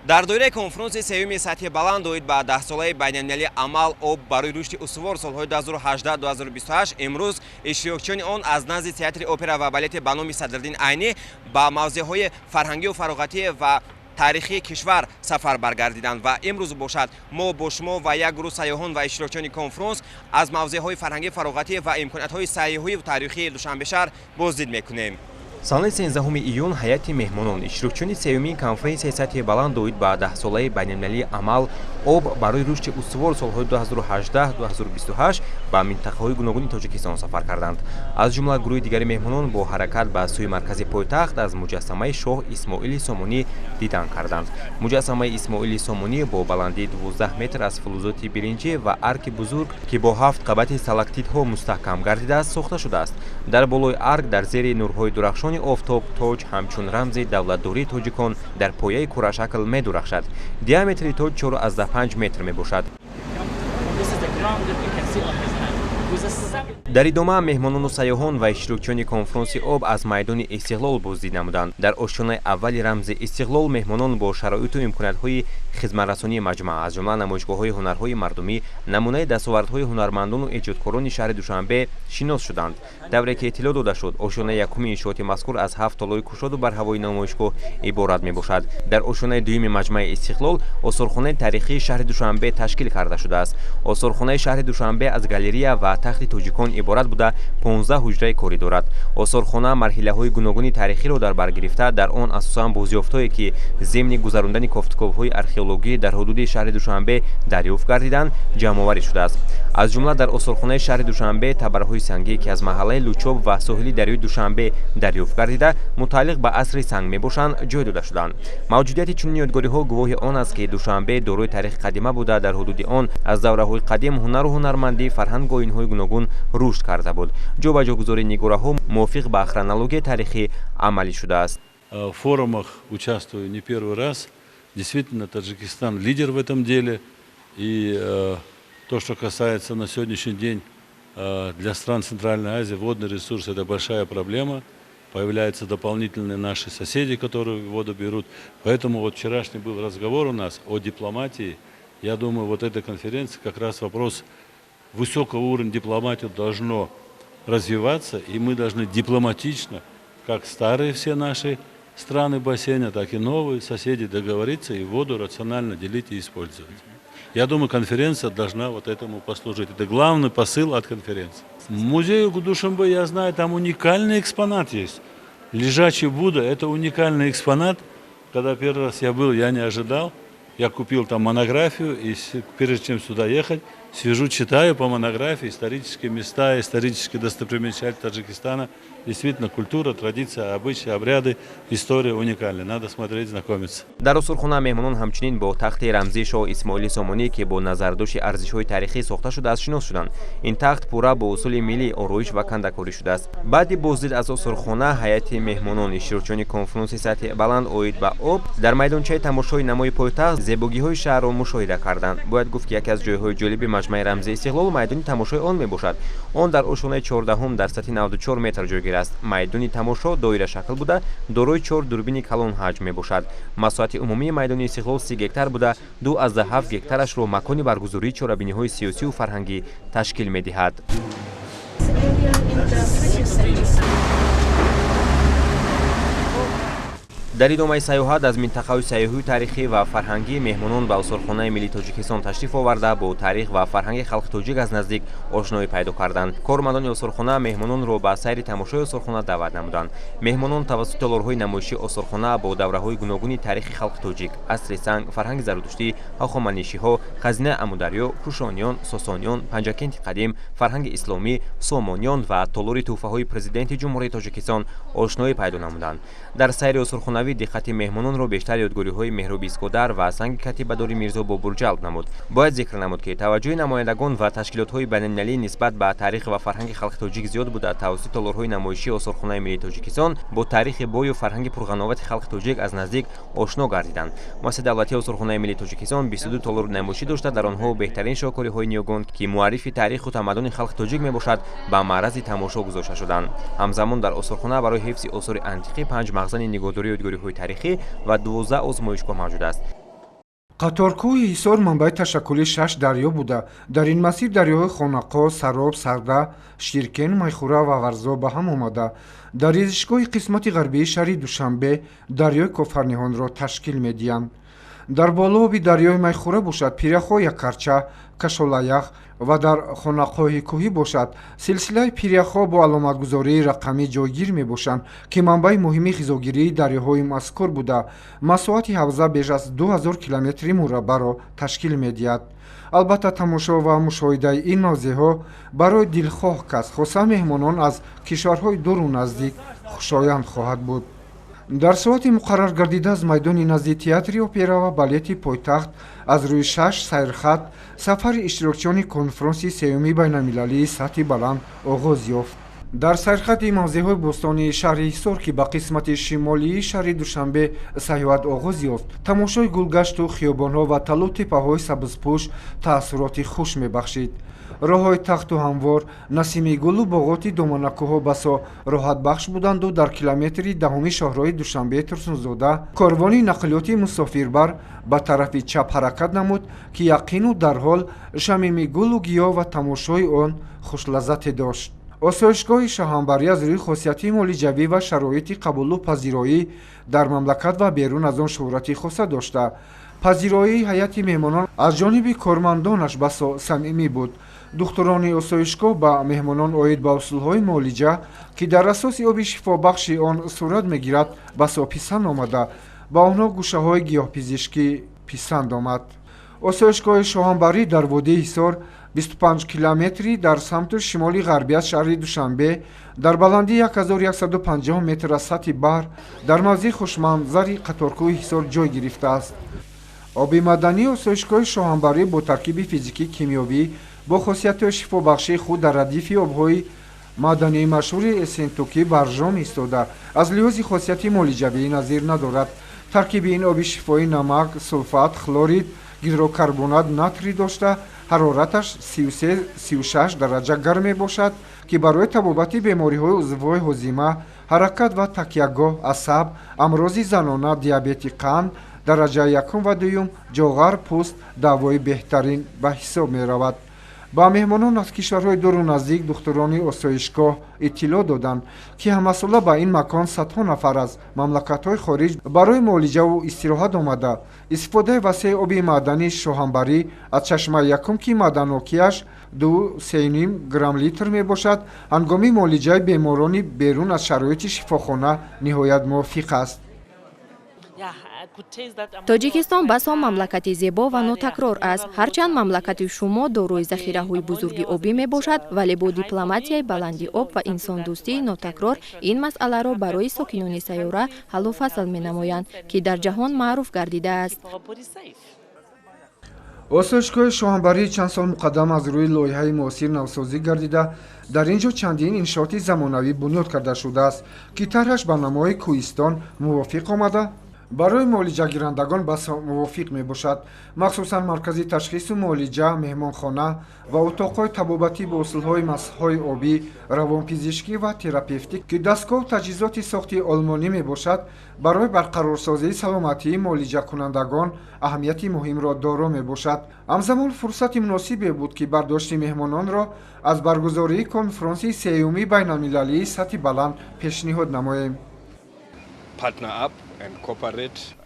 Дар доираи конфронси сеюми сатҳи баланд оид ба 10-солаи байналмилалии амал «Об барои рушди устувор» солҳои 2018-2028, имрӯз иштирокчиёни он аз назди Театри опера ва балети ба номи Садриддин Айнӣ ба мавзеъҳои фарҳангию фароғатӣ ва таърихии кишвар сафар баргардиданд. Ва имрӯз бошад, мо бо шумо ва як гурӯҳ сайёҳон ва иштирокчиёни конфронс аз мавзеъҳои фарҳангӣ, фароғатӣ ва имкониятҳои сайёҳию таърихии Душанбешаҳр боздид мекунем. Санаи 13 июн ҳайати меҳмонон, иштирокчиёни сеюмин конференсияи сатҳи баланд оид ба 10-солаи байналмилалии амал «Об барои рушди устувор» солҳои 2018-2028 ба минтақаҳои гуногуни Тоҷикистон сафар карданд. Аз ҷумла гурӯҳи дигари меҳмонон бо ҳаракат ба сӯи маркази пойтахт аз муҷассамаи шоҳ Исмоили Сомонӣ дидан карданд. Муҷассамаи Исмоили Сомонӣ бо баландии 12 метр аз фулузоти биринҷӣ ва арки бузург, ки бо ҳафт қабати сталактитҳо мустаҳкам гардидааст, сохта шудааст. Дар болои арк, дар зери нурҳои дурахшони офтоб, тоҷ ҳамчун рамзи давлатдории тоҷикон дар пояи курашакл медурахшад. Диаметри тоҷ 4,5 метр мебошад. Дар идома меҳмонону сайёҳон ва иштирокчиёни конфронси об аз майдони Истиқлол боздид намуданд. Дар ошёнаи аввали рамзи Истиқлол меҳмонон бо шароиту имкониятҳои хизматрасонии маҷмаъ, аз ҷумла намоишгоҳҳои ҳунарҳои мардумӣ, намунаи дастовардҳои ҳунармандону эҷодкорони шаҳри Душанбе шинос шуданд. Тавре ки иттилоъ дода шуд, ошёнаи якуми иншооти мазкур аз ҳафт толори кушоду барҳавои намоишгоҳ иборат мебошад. Дар ошёнаи дуюми маҷмаи Истиқлол осорхонаи тарихии шаҳри Душанбе ташкил карда шудааст. Осорхонаи шаҳри Душанбе аз галерея ва тахти тоҷикон иборат буда, 15 ҳуҷраи корӣ дорад. Осорхона марҳилаҳои гуногуни таърихиро дар бар гирифта, дар он асосан бозёфтҳое, ки зимни гузарондани кофтуковҳои археологӣ дар ҳудуди шаҳри Душанбе дарёфт гардиданд, ҷамъоварӣ шудааст. Аз ҷумла дар осорхонаи шаҳри Душанбе табарҳои сангӣ, ки аз маҳаллаи Лучоб ва соҳили дарёи Душанбе дарёфт гардида, мутааллиқ ба асри санг мебошанд, ҷой дода шуданд. Мавҷудияти чунин ёдгориҳо гувоҳи он аст, ки Душанбе дорои таърихи қадима буда, дар ҳудуди он аз давраҳои қадим ҳунару ҳунармандӣ, фарҳангу оинҳои гуногун рушд карда буд. Ҷобаҷогузории нигораҳо мувофиқ ба хронологияи таърихӣ амалӣ шудааст. В форумах участвую не первый раз. Действительно, Таджикистан лидер в этом деле. И то, что касается на сегодняшний день для стран Центральной Азии, водный ресурс – это большая проблема. Появляются дополнительные наши соседи, которые воду берут. Поэтому вот вчерашний был разговор у нас о дипломатии. Я думаю, вот эта конференция как раз вопрос высокого уровня дипломатии должно развиваться, и мы должны дипломатично, как старые все наши страны бассейна, так и новые соседи, договориться и воду рационально делить и использовать. Я думаю, конференция должна вот этому послужить. Это главный посыл от конференции. Музей Душанбе, я знаю, там уникальный экспонат есть. Лежачий Будда – это уникальный экспонат. Когда первый раз я был, я не ожидал. Я купил там монографию, и прежде чем сюда ехать, сижу, читаю по монографии исторические места, исторические достопримечательности Таджикистана. Действительно, культура, традиция, обычаи, обряды, история уникальны. Надо смотреть, знакомиться. Дар осорхона меҳмонон ҳамчунин бо тахти рамзии шоҳ Исмоили Сомонӣ, ки бо назардошти арзишҳои таърихӣ сохта шудааст, шинос шуданд. Ин тахт пурра бо усули миллӣ ороиш ва кандакорӣ шудааст. Баъди боздид аз осорхона ҳайати меҳмонон, иштирокчиёни конфронси сатҳи баланд оид ба об, дар майдончаи тамошои намои пойтахт зебогиҳои шаҳрро мушоҳида карданд. Бояд гуфт, ки яке аз ҷойҳои ҷолиби маҷмаи рамзии Истиқлол майдони тамошои он мебошад. Он дар ошёнаи 14-ум дар сатҳи 94 метр ҷойгир аст. Майдони тамошо доирашакл буда, дорои чор дурбини калон ҳаҷм мебошад. Масоҳати умумии майдони Истиқлол 30 гектар буда, 2,7 гектарашро макони баргузории чорабиниҳои сиёсию фарҳангӣ ташкил медиҳад. Дар идомаи сайёҳат аз минтақаҳои сайёҳию таърихӣ ва фарҳангӣ меҳмонон ба осорхонаи миллии Тоҷикистон ташриф оварда, бо таърих ва фарҳанги халқи тоҷик аз наздик ошноӣ пайдо карданд. Кормандони осорхона меҳмононро ба сайри тамошои осорхона даъват намуданд. Меҳмонон тавассути толорҳои намоишии осорхона бо давраҳои гуногуни таърихи халқи тоҷик, асри санг, фарҳанги зарудуштӣ, ҳахоманишиҳо, хазинаи Амударё, Кушониён, Сосониён, Панҷакенти қадим, фарҳанги исломӣ, Сомониён ва толори тӯҳфаҳои Президенти Ҷумҳурии Тоҷикистон ошноӣ пайдо намуданд. Дар сайри осорхонавӣ диққати меҳмононро бештар ёдгориҳои меҳроби Искодар ва санги катибадори Мирзо Бобур ҷалб намуд. Бояд зикр намуд, ки таваҷҷӯҳи намояндагон ва ташкилотҳои байналмилалӣ нисбат ба таърих ва фарҳанги халқи тоҷик зиёд буда, тавассути толорҳои намоишии осорхонаи миллии Тоҷикистон бо таърихи бою фарҳанги пурғановати халқи тоҷик аз наздик ошно гардиданд. Муассисаи давлатии осорхонаи миллии Тоҷикистон 22 толори намоишӣ дошта, дар онҳо беҳтарин шоҳкориҳои ниёгон, ки муаррифи таъриху тамаддуни халқи тоҷик мебошад, ба маърази тамошо гузошта шуданд. Ҳамзамон дар осорхона барои ҳифзи осори антиқӣ панҷ мағзани нигоҳдории ёдгориҳои таърихӣ ва 12 озмоишгоҳ мавҷуд аст. Қаторкӯҳи Ҳисор манбаи ташаккули шаш дарё буда, дар ин масир дарёҳои Хонақо, Сароб, Сарда, Ширкен, Майхура ва Варзоб ба ҳам омада, дар резишгоҳи қисмати ғарбии шаҳри Душанбе дарёи Кофарниҳонро ташкил медиҳанд. Дар болооби дарёи Майхура бошад, пиряхҳо Якарча, Кашолаях ва дар хонақоҳи кӯҳӣ бошад, силсилаи пиряхҳо бо аломатгузории рақамӣ ҷойгир мебошанд, ки манбаи муҳими ғизогирии дарёҳои мазкур буда, масоҳати ҳавза беш аз 2000 километри мураббаъро ташкил медиҳад. Албатта, тамошо ва мушоҳидаи ин мавзеъҳо барои дилхоҳ кас, хоса меҳмонон аз кишварҳои дуру наздик, хушоянд хоҳад буд. Дар соати муқаррар гардида аз майдони назди театри опера ва балети пойтахт аз рӯи шаш сайрхат сафари иштирокчиёни конфронси сеюми байналмилалии сатҳи баланд оғоз ёфт. Дар сайрхати мавзеъҳои бостонии шаҳри Ҳисор, ки ба қисмати шимолии шаҳри Душанбе сайёҳат оғоз ёфт, тамошои гулгашту хиёбонҳо ва талу теппаҳои сабзпӯш таассуроти хуш мебахшид. Роҳҳои тахту ҳамвор, насими гулу боғоти доманакӯҳо басо роҳатбахш буданду дар километри даҳуми шоҳроҳи Душанбе Турсунзода корвони нақлиёти мусофирбар ба тарафи чап ҳаракат намуд, ки яқину дарҳол шамими гулу гиёҳ ва тамошои он хушлаззате дошт. Осоишгоҳи Шоҳанбарӣ аз рӯи хосияти муолиҷавӣ ва шароити қабулу пазироӣ дар мамлакат ва берун аз он шӯҳрати хоса дошта, пазироии ҳайати меҳмонон аз ҷониби кормандонаш басо самимӣ буд. Духтурони осоишгоҳ ба меҳмонон оид ба усулҳои муолиҷа, ки дар асоси оби шифобахши он сурат мегирад, басо писанд омада, ба онҳо гӯшаҳои гиёҳпизишкӣ писанд омад. Осоишгоҳи Шоҳанбарӣ дар водии Ҳисор, 25 километри дар самту шимоли ғарбӣ аз шаҳри Душанбе, дар баландии 1150 метр аз сатҳи баҳр, дар мавзеи хушманзари Қаторкӯҳи Ҳисор ҷой гирифтааст. Оби мадании осоишгоҳи Шоҳанбарӣ бо таркиби физикӣ кимиёвӣ бо хосиятҳои шифобахшии худ дар радифи обҳои мадании машҳури Эссентукӣ, Баржом истода, аз лиҳози хосияти муолиҷавӣ назир надорад. Таркиби ин оби шифоӣ намак, сулфат, хлорид, гидрокарбонат натрий дошта, ҳарораташ 33-36 дараҷа гарм мебошад, ки барои табобати бемориҳои узвҳои ҳозима, ҳаракат ва такягоҳ, асаб, амрози занона, диабети қанд дараҷаи якум ва дуюм, ҷоғар, пӯст давои беҳтарин ба ҳисоб меравад. Ба меҳмонон аз кишварҳои дуру наздик духтурони осоишгоҳ иттилоъ доданд, ки ҳамасола ба ин макон садҳо нафар аз мамлакатҳои хориҷ барои муолиҷаву истироҳат омада, истифодаи васеи оби маъдании Шоҳанбарӣ аз чашмаи якум, ки маъданнокиаш 2,5 грамм литр мебошад, ҳангоми муолиҷаи беморони берун аз шароити шифохона ниҳоят мувофиқ аст. Тоҷикистон басо мамлакати зебо ва нотакрор аст. Ҳарчанд мамлакати шумо дорои захираҳои бузурги обӣ мебошад, вале бо дипломатияи баланди об ва инсондӯстии нотакрор ин масъаларо барои сокинони сайёра ҳаллу фасл менамоянд, ки дар ҷаҳон маъруф гардидааст. Осоишгоҳи Шоҳанбарӣ чанд сол муқаддам аз рӯи лоиҳаи муосир навсозӣ гардида, дар ин ҷо чандин иншооти замонавӣ бунёд карда шудааст, ки тарҳаш ба намои кӯҳистон мувофиқ омада, барои муолиҷагирандагон басо мувофиқ мебошад. Махсусан маркази ташхису муолиҷа, меҳмонхона ва утоқҳои табобатӣ бо усулҳои масҳҳои обӣ, равонпизишкӣ ва терапевтӣ, ки дастгоҳу таҷҳизоти сохти олмонӣ мебошад, барои барқарорсозии саломатии муолиҷакунандагон аҳамияти муҳимро доро мебошад. Ҳамзамон фурсати муносибе буд, ки бардошти меҳмононро аз баргузории конфронси сеюми байналмилалии сатҳи баланд пешниҳод намоем.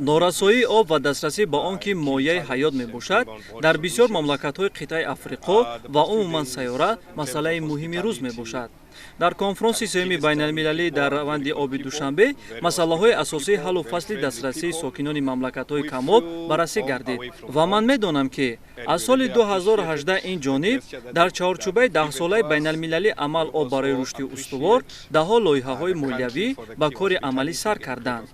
Норасоии об ва дастрасӣ ба он, ки мояи ҳаёт мебошад, дар бисёр мамлакатҳои қитъаи Африқо ва умуман сайёра масъалаи муҳими рӯз мебошад. Дар конфронси сеюми байналмилалӣ дар раванди оби Душанбе масъалаҳои асосии ҳаллу фасли дастрасии сокинони мамлакатҳои камоб баррасӣ гардид ва ман медонам, ки аз соли 2018 ин ҷониб дар чаҳорчӯбаи даҳсолаи байналмилалӣ амал «Об барои рушди устувор» даҳҳо лоиҳаҳои молиявӣ ба кори амалӣ сар карданд,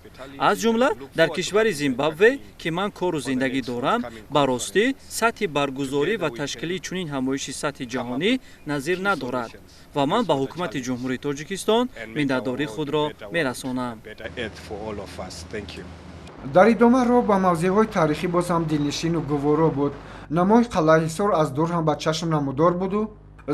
аз ҷумла дар кишвари Зимбабве, ки ман кору зиндагӣ дорам. Ба ростӣ, сатҳи баргузорӣ ва ташкилии чунин ҳамоиши сатҳи ҷаҳонӣ назир надорад ва ман ба ҳукумати Ҷумҳурии Тоҷикистон миннатдории худро мерасонам. Дар идома роҳ ба мавзеъҳои таърихӣ боз ҳам дилнишину гуворо буд. Намои қалъаи Ҳисор аз дур ҳам ба чашм намудор буду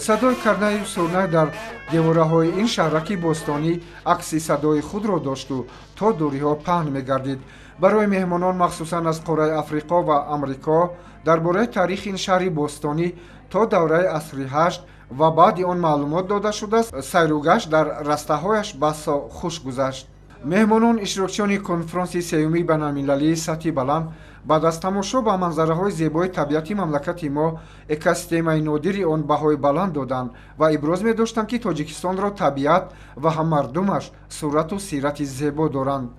садои карнаю сурнай дар девораҳои ин шаҳраки бостонӣ акси садои худро дошту то дуриҳо паҳн мегардид. Барои меҳмонон, махсусан аз қораи Африқо ва Амрико, дар бораи таърихи ин шаҳри бостонӣ то давраи асри ҳашт ва баъди он маълумот дода шудааст. Сайру гашт дар растаҳояш басо хуш гузашт. Меҳмонон, иштирокчиёни конфронси сеюмии байналмилалии сатҳи баланд, баъд аз тамошо ба манзараҳои зебои табиати мамлакати мо, экосистемаи нодири он баҳои баланд доданд ва иброз медоштанд, ки Тоҷикистонро табиат ва ҳам мардумаш сурату сирати зебо доранд.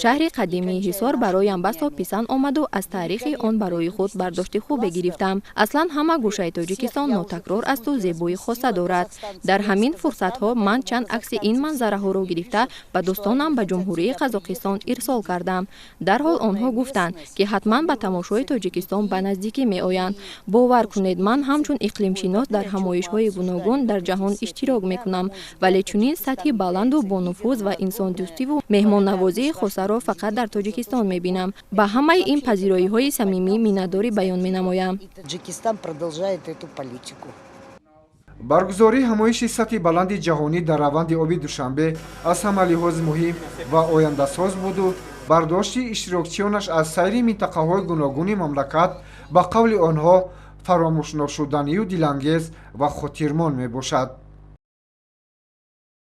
Шаҳри қадимии Ҳисор бароям басо писанд омаду аз таърихи он барои худ бардошти хубе гирифтам. Аслан ҳама гӯшаи Тоҷикистон нотакрор асту зебои хоса дорад. Дар ҳамин фурсатҳо ман чанд акси ин манзараҳоро гирифта, ба дӯстонам ба Ҷумҳурии Қазоқистон ирсол кардам. Дарҳол онҳо гуфтанд, ки ҳатман ба тамошои Тоҷикистон ба наздикӣ меоянд. Бовар кунед, ман ҳамчун иқлимшинос дар ҳамоишҳои гуногун дар ҷаҳон иштирок мекунам, вале чунин сатҳи баланду бонуфуз ва инсондӯстиву меҳмоннавозии хосаро фақат дар Тоҷикистон мебинам. Ба ҳамаи ин пазироиҳои самимӣ миннатдорӣ баён менамоям. Баргузории ҳамоиши сатҳи баланди ҷаҳонӣ дар раванди оби Душанбе аз ҳама лиҳоз муҳим ва ояндасоз буду бардошти иштирокчиёнаш аз сайри минтақаҳои гуногуни мамлакат, ба қавли онҳо, фаромӯшношуданию дилангез ва хотирмон мебошад.